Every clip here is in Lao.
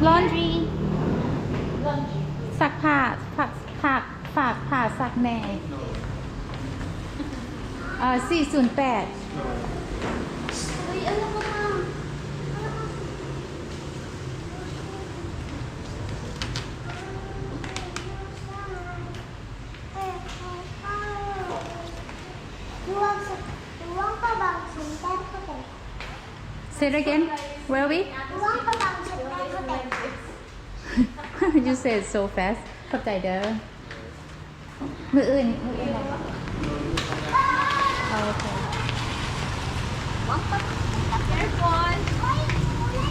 Laundry. ຊັກຜ້າ ຝາກ ຝາກ ຝາກຜ້າຊັກແດ່. ເອີ ສີ່ສູນແປດ. Say it again. Where are we? You say it so fast. ຂອບໃຈເດີ. ມື້ອື່ນ ມື້ອື່ນແລ້ວບໍ່? ໂອເຄ.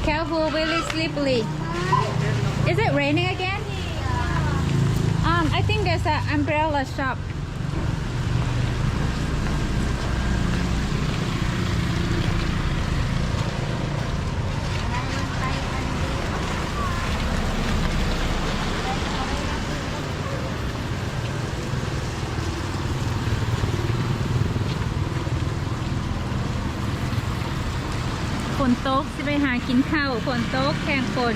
Careful, really slippery. Is it raining again? Um, I think there's an umbrella shop. ຝົນຕົກ ຊິໄປຫາກິນເຂົ້າ ຝົນຕົກ ແຂ່ງຝົນ.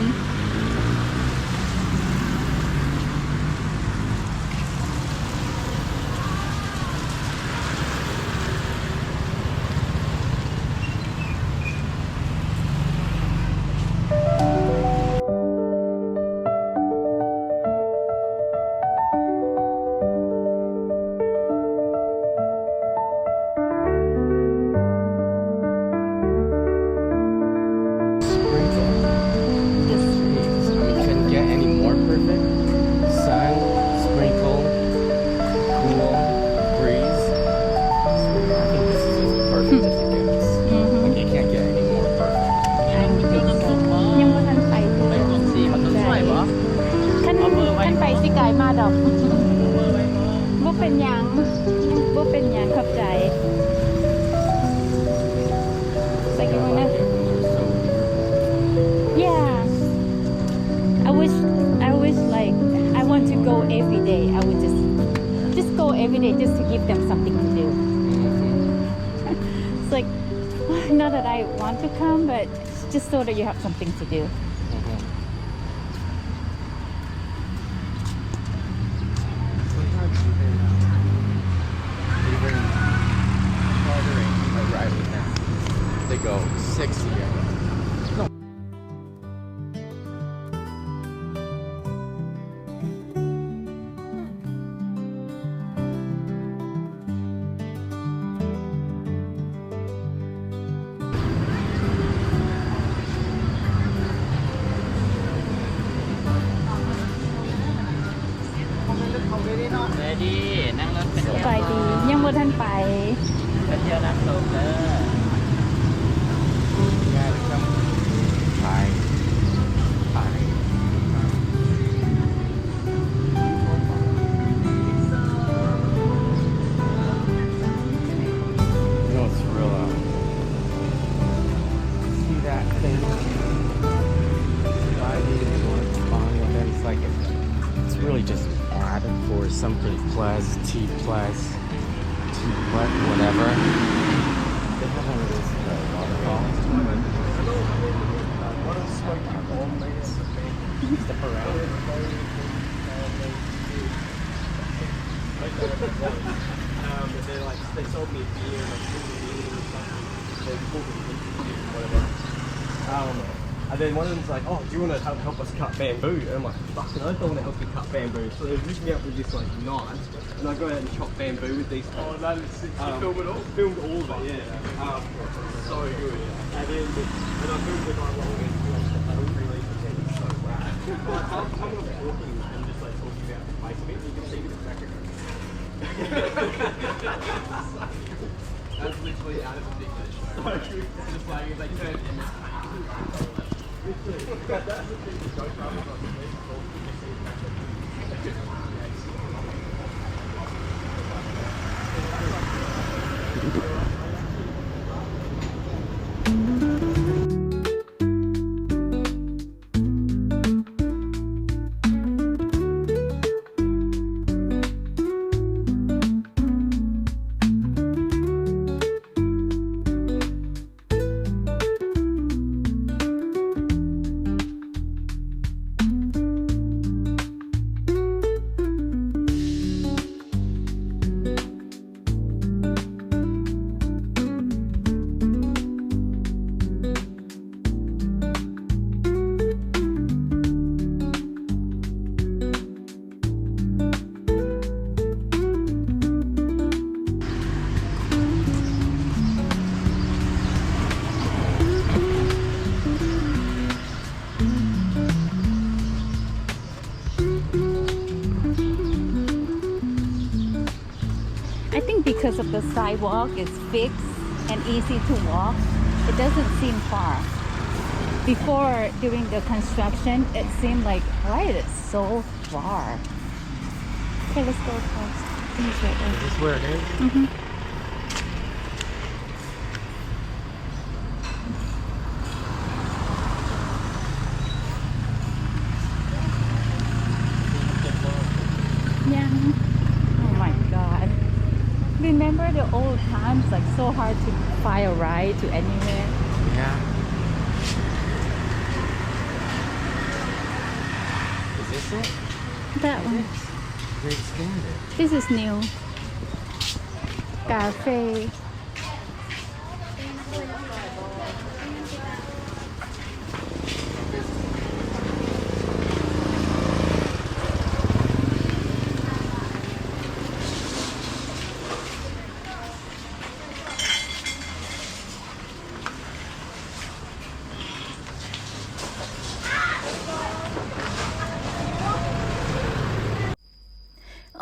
ຍັງບໍ່ທັນໄປ ຄັນ ຄັນໄປຊິກາຍມາດອກ. ບໍ່ເປັນຫຍັງ ບໍ່ເປັນຫຍັງ ຂອບໃຈ. Like, you wanna? Yeah. I wish, I wish, like, I want to go every day. I would just, just go every day just to give them something to do. It's like, not that I want to come, but just so that you have something to do. Sometimes even, even harder in arriving now. They go sixty. ສະບາຍດີ ຍັງບໍ່ທັນໄປ ໄປທ່ຽວນ້ຳຕົກເດີ. It's really just ad for something plus, T plus, T plus, whatever. They have one of those, uh, waterfalls, but step around. Um, but they're like, they sold me a beer, like, two beers or something. They called me, whatever. Um, and then one of them's like, "Oh, do you wanna help, help us cut bamboo?" And I'm like, "Fucking, I don't wanna help you cut bamboo." So they rig me up with this, like, knife, and I go out and chop bamboo with these. Oh, that is sick. You film it all? Filmed all of it, yeah. Um, so good. And then, and I filmed the guy while we were doing stuff. I don't really pretend it's so bad. Like, I'm, I'm not talking, I'm just, like, talking about the place a bit. You can see the background. That's literally out of a big show. Just like, it's like, Because of the sidewalk, it's fixed and easy to walk. It doesn't seem far. Before, during the construction, it seemed like, "Why is it so far?" Okay, let's go across. I think it's right there. Is this where it is? Mm-hmm. Yeah. Oh my God. Remember the old times, like, so hard to find a ride to anywhere. Yeah. Is this it? That one. They expanded. This is new. Cafe.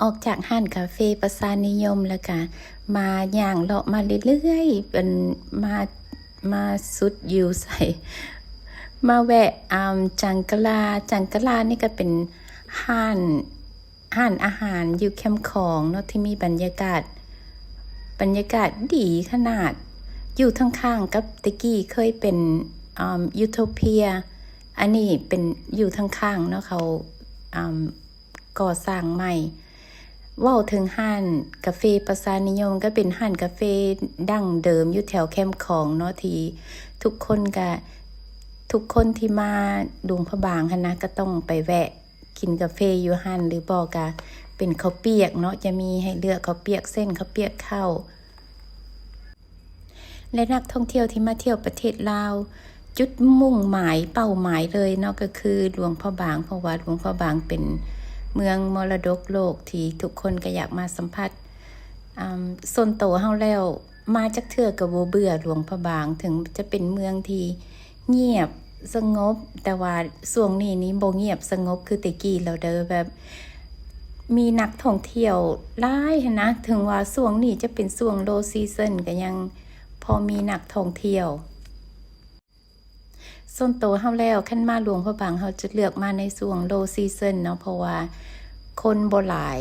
ອອກຈາກຮ້ານກາເຟປະຊານິຍົມ ແລ້ວກະມາຍ່າງເລາະມາເລື້ອຍໆ ເປັນ ມາ ມາສຸດຢູ່ໃສ ມາແວະ ອາ ຈັງກະລາ. ຈັງກະລານີ້ກະເປັນຮ້ານ ຮ້ານອາຫານຢູ່ແຄມຂອງເນາະ ທີ່ມີບັນຍາກາດ ບັນຍາກາດດີຂະໜາດ ຢູ່ຂ້າງໆກັບແຕ່ກີ້ເຄີຍເປັນ ອາ ຢູໂທເປຍ. ອັນນີ້ເປັນຢູ່ຂ້າງໆເນາະ ເຂົາ ອາ ກໍ່ສ້າງໃໝ່. ເວົ້າເຖິງຮ້ານກາເຟປະຊານິຍົມ ກໍເປັນຮ້ານກາເຟດັ້ງເດີມຢູ່ແຖວແຄມຂອງເນາະ ທີ່ທຸກຄົນກະ ທຸກຄົນທີ່ມາຫຼວງພະບາງຫັ້ນນະ ກໍຕ້ອງໄປແວະກິນກາເຟຢູ່ຫັ້ນ ຫຼືບໍ່ກະເປັນເຂົ້າປຽກເນາະ ຈະມີໃຫ້ເລືອກເຂົ້າປຽກເສັ້ນ ເຂົ້າປຽກເຂົ້າ. ແລະ ນັກທ່ອງທ່ຽວທີ່ມາທ່ຽວປະເທດລາວ ຈຸດມຸ່ງໝາຍເປົ້າໝາຍເລີຍເນາະ ກໍຄືຫຼວງພະບາງ ເພາະວ່າຫຼວງພະບາງເປັນເມືອງມໍລະດົກໂລກທີ່ທຸກຄົນກໍຢາກມາສຳຜັດ. ອາ ສ່ວນໂຕເຮົາແລ້ວ ມາຈັກເທື່ອກໍບໍ່ເບື່ອຫຼວງພະບາງ ເຖິງຈະເປັນເມືອງທີ່ງຽບສະຫງົບ ແຕ່ວ່າຊ່ວງນີ້ນີ້ບໍ່ງຽບສະຫງົບຄືແຕ່ກີ້ແລ້ວເດີ ແບບມີນັກທ່ອງທ່ຽວຫຼາຍຫັ້ນນະ. ເຖິງວ່າຊ່ວງນີ້ຈະເປັນຊ່ວງ low season ກໍຍັງພໍມີນັກທ່ອງທ່ຽວ. ສ່ວນໂຕເຮົາແລ້ວ ຄັນມາຫຼວງພະບາງ ເຮົາຈະເລືອກມາໃນຊ່ວງ low season ເນາະ ເພາະວ່າຄົນບໍ່ຫຼາຍ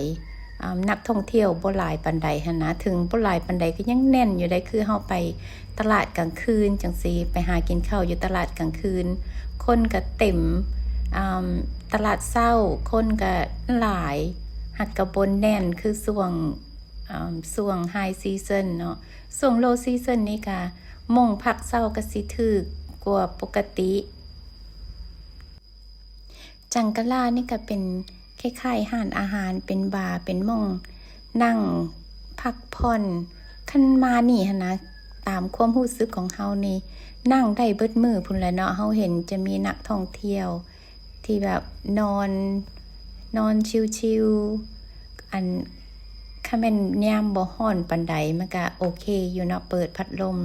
ອາ ນັກທ່ອງທ່ຽວບໍ່ຫຼາຍປານໃດຫັ້ນນະ. ເຖິງບໍ່ຫຼາຍປານໃດກໍຍັງແໜ້ນຢູ່ໃດ໋ ຄືເຮົາໄປຕະຫຼາດກາງຄືນຈັ່ງຊີ້ ໄປຫາກິນເຂົ້າຢູ່ຕະຫຼາດກາງຄືນ ຄົນກໍເຕັມ. ອາ ຕະຫຼາດເຊົ້າຄົນກໍຫຼາຍ ຫາກກໍບໍ່ແໜ້ນຄືຊ່ວງ ອາ ຊ່ວງ high season ເນາະ. ຊ່ວງ low season ນີ້ກະ ໝ່ອງພັກເຊົາກໍຊິຖືກກວ່າປົກກະຕິ. ຈັງກະລານີ້ກໍເປັນຄ້າຍໆຮ້ານອາຫານ ເປັນບາ ເປັນໝ່ອງນັ່ງພັກຜ່ອນ. ຄັນມານີ້ຫັ້ນນະ ຕາມຄວາມຮູ້ສຶກຂອງເຮົານີ້ ນັ່ງໄດ້ເບິດມື້ພຸ້ນແຫຼະເນາະ. ເຮົາເຫັນຈະມີນັກທ່ອງທ່ຽວ ທີ່ແບບນອນ ນອນຊິວໆ ອັນ ຄັນແມ່ນຍາມບໍ່ຮ້ອນປານໃດ ມັນກະໂອເຄຢູ່ເນາະ ເປີດພັດລົມ.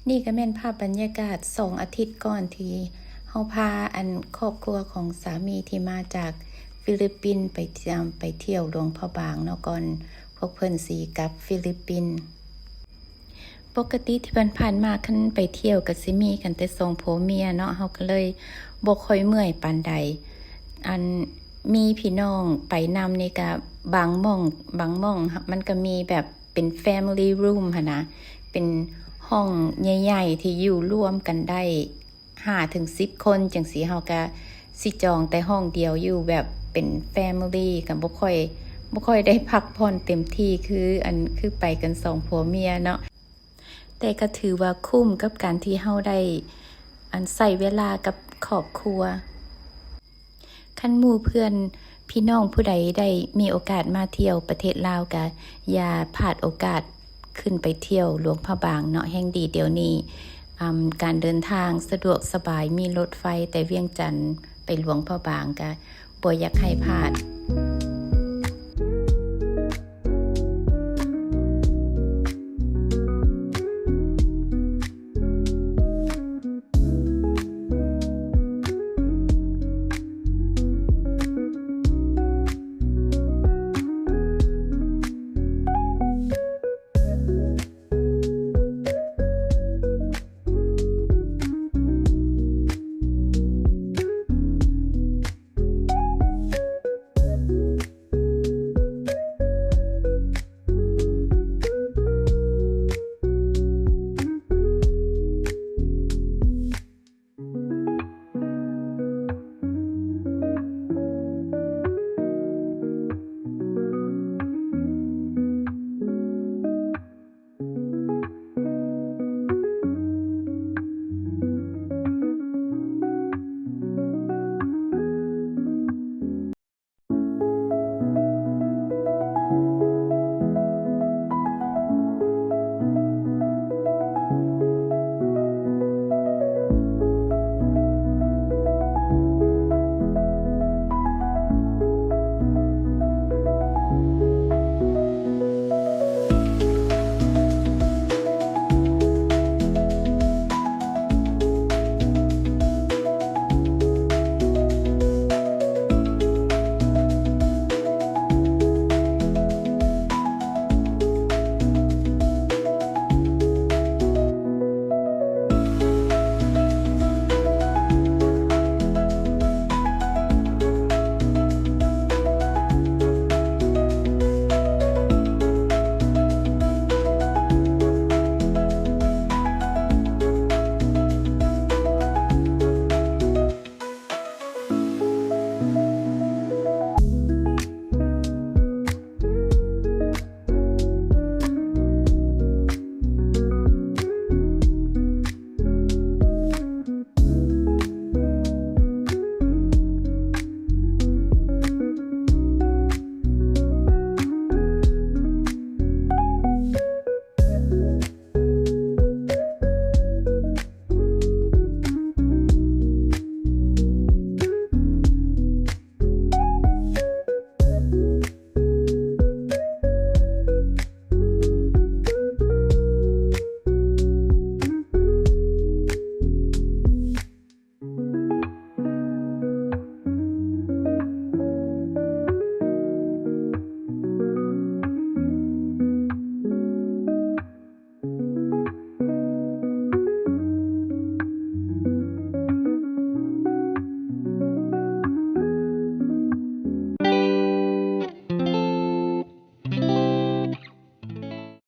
ນີ້ກະແມ່ນພາບບັນຍາກາດສອງອາທິດກ່ອນ ທີ່ເຮົາພາ ອັນ ຄອບຄົວຂອງສາມີທີ່ມາຈາກຟີລິບປິນໄປ ໄປທ່ຽວຫຼວງພະບາງເນາະ ກ່ອນພວກເພິ່ນຊິກັບຟີລິບປິນ. ປົກກະຕິທີ່ຜ່ານໆມາ ຄັນໄປທ່ຽວກໍຊິມີກັນແຕ່ສອງຜົວເມຍເນາະ ເຮົາກໍເລີຍບໍ່ຄ່ອຍເມື່ອຍປານໃດ. ອັນ ມີພີ່ນ້ອງໄປນຳນີ້ກະ ບາງໝ່ອງ ບາງໝ່ອງມັນກະມີແບບເປັນ family room ຫັ້ນນະ ເປັນຫ້ອງໃຫຍ່ໆທີ່ຢູ່ລວມກັນໄດ້ ຫ້າເຖິງສິບຄົນຈັ່ງຊີ້ ເຮົາກະຊິຈອງແຕ່ຫ້ອງດຽວຢູ່ແບບເປັນ family ກະບໍ່ຄ່ອຍ ບໍ່ຄ່ອຍໄດ້ພັກຜ່ອນເຕັມທີ່ ຄື ອັນ ຄືໄປກັນສອງຜົວເມຍເນາະ. ແຕ່ກະຖືວ່າຄຸ້ມກັບການທີ່ເຮົາໄດ້ ອັນ ໃຊ້ເວລາກັບຄອບຄົວ. ຄັນໝູ່ເພື່ອນພີ່ນ້ອງຜູ້ໃດໄດ້ມີໂອກາດມາທ່ຽວປະເທດລາວ ກະຢ່າພາດໂອກາດຂຶ້ນໄປທ່ຽວຫຼວງພະບາງເນາະ ແຮ່ງດີດຽວນີ້ ອາ ການເດີນທາງສະດວກສະບາຍ ມີລົດໄຟແຕ່ວຽງຈັນໄປຫຼວງພະບາງ ກະບໍ່ຢາກໃຫ້ພາດ.